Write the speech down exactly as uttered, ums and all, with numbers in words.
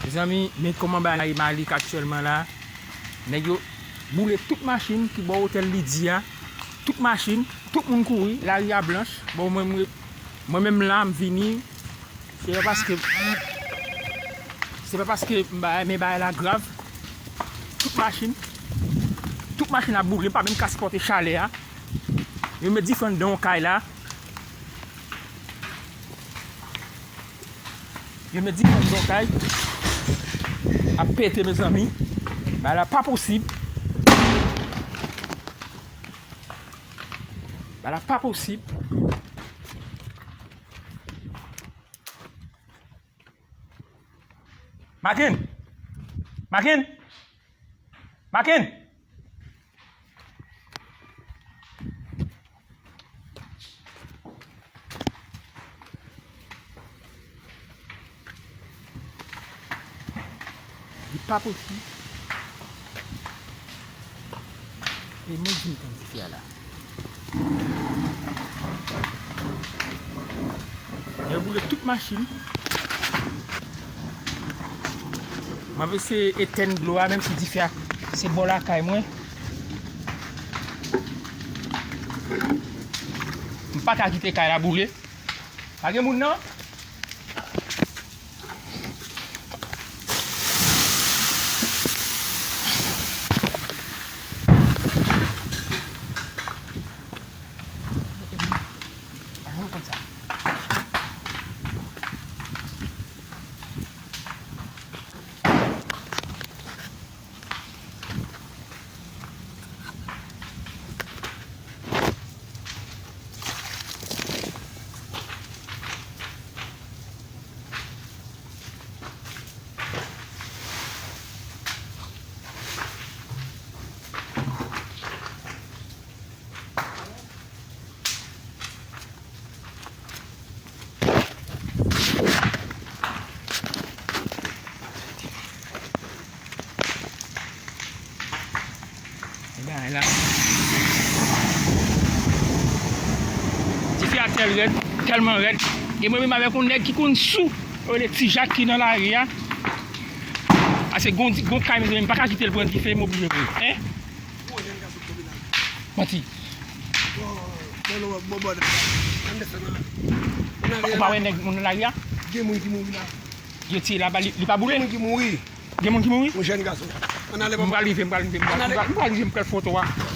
Mezanmi, men kòman bagay Malik aktyèlman la. Nèg yo boule tout machin ki bò otèl Lidi a. Tout machin, tout moun kouri, lari a blanch. Bon, mwen, mwen, mwen menm la, m vini. Se pa paske, se pa paske m ba-, men bagay la grav. Tout machin, tout machin ap boule, m pa menm ka sipòte chalè a. Yo met dife anndan yon kay la. Yo met dife anndan yon kay. Ap pete, mezanmi. Bagay la pa posib. Bagay la pa posib. Makin! Makin! Makin! Li pa posib. E mwen di m tann dife a la. Yo boule tout machin. M ap eseye etèn dlo a, menm si dife a se bò lakay mwen. M pa ka kite kay la boule. Pa gen moun nan? E bagay la. Dife a tèl rèd, tèlman rèd. E mwen menm avèk yon nèg ki konn sou, yo rele Ti Jak ki nan lari a. Paske gon, gon kay mezanmi, m pa ka kite l pran dife, m oblije voye. Hein? Manti. Ou pa wè nèg moun nan lari a? Gen moun ki mouri la. Yo tiye laba, li, li pa boule? Gen moun ki mouri. Gen moun ki mouri? Yon jèn gason. Ann ale, papa. M pral rive, m pral rive, m pral, m pral rive, m pral foto a.